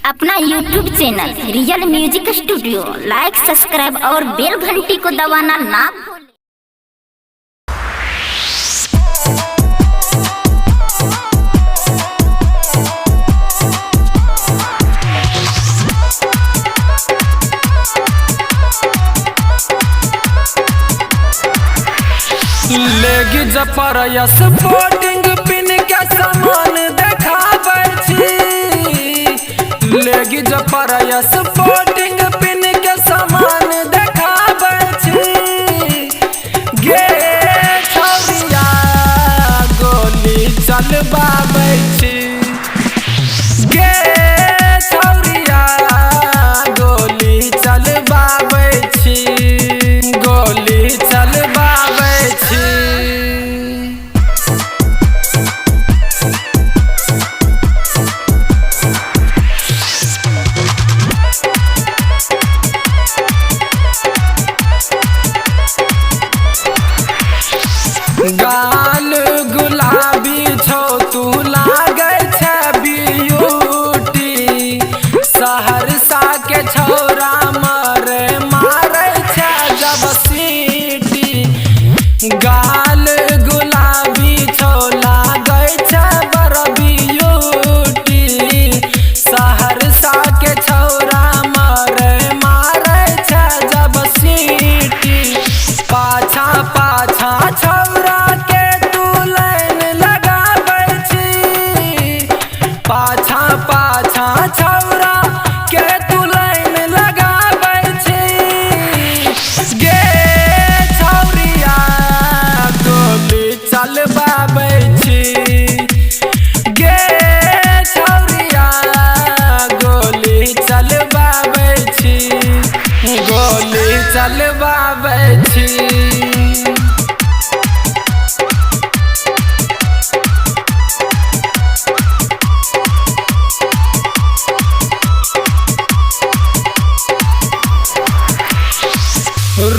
अपना YouTube channel real music studio like subscribe और बेल घंटी को दबाना ना भूलें। लेगी जपरयस बोर्डिंग पिन के सामान देखाबै छी। लेगी जपरयस बोर्डिंग पिन के सामान देखाबै छी। गे छौरिया गोली चलबाबै छी। गे छौरिया गोली चलबाबै छी। गोली चलबाबै छी। गाल गुलाबी छौ तू लागै छै ब्यूटी। सहरसा के छौरा मरे मारै छै जब सीटी। गाल गुलाबी छौ लागै छै बड़ ब्यूटी। सहरसा के छौरा मरे मारै छै जब सीटी। पाछा पाछा छौरा के तू लाइन लगाबै छी। पाछा पाछा छौरा के तू लाइन लगाबै छी। गे छौरिया गोली चलबाबै छी। गे छौरिया गोली चलबाबै छी। गोली चलबाबै छी।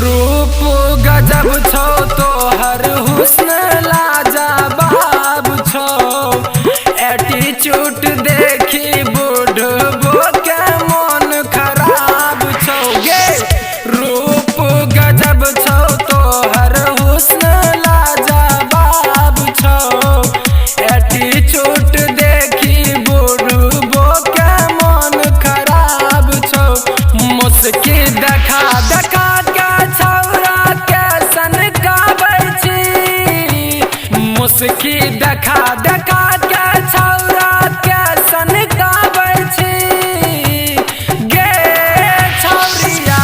रूप गजब छौ तोहर हुस्न लाजवाब छौ। एटीट्यूड देखी बुढ़बो के मन खराब छौ। गे रूप गजब छौ तोहर हुस्न लाजवाब छौ। एटीट्यूड देखी बुढ़बो के मन खराब छौ। मुस्की देखा देखा के छौरा के सनकाबै छी। मुस्की देखा देखा के छौरा के सनकाबै छी। गे छौरिया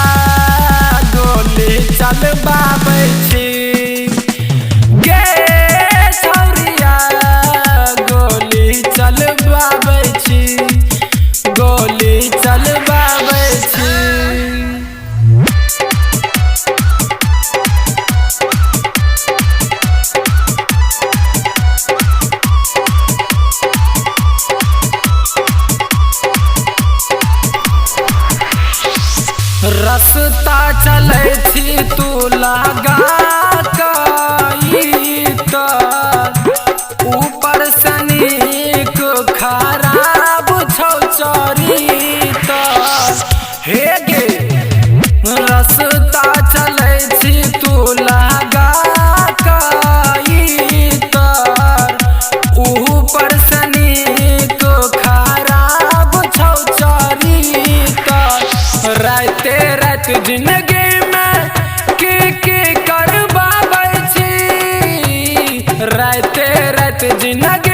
गोली चलबाबै छी। गे छौरिया गोली चलबाबै छी। गोली चलबाबै छी। रस्ता चलै छी तू लगा कऽ ऊपर से नीक खराब छौ चरित। हे गे रस्ता चलै छी तू लगा कऽ ऊपर से नीक खराब छौ चरित। राते रात जिंदगी में की करबाबै छी। राते रात जिंदगी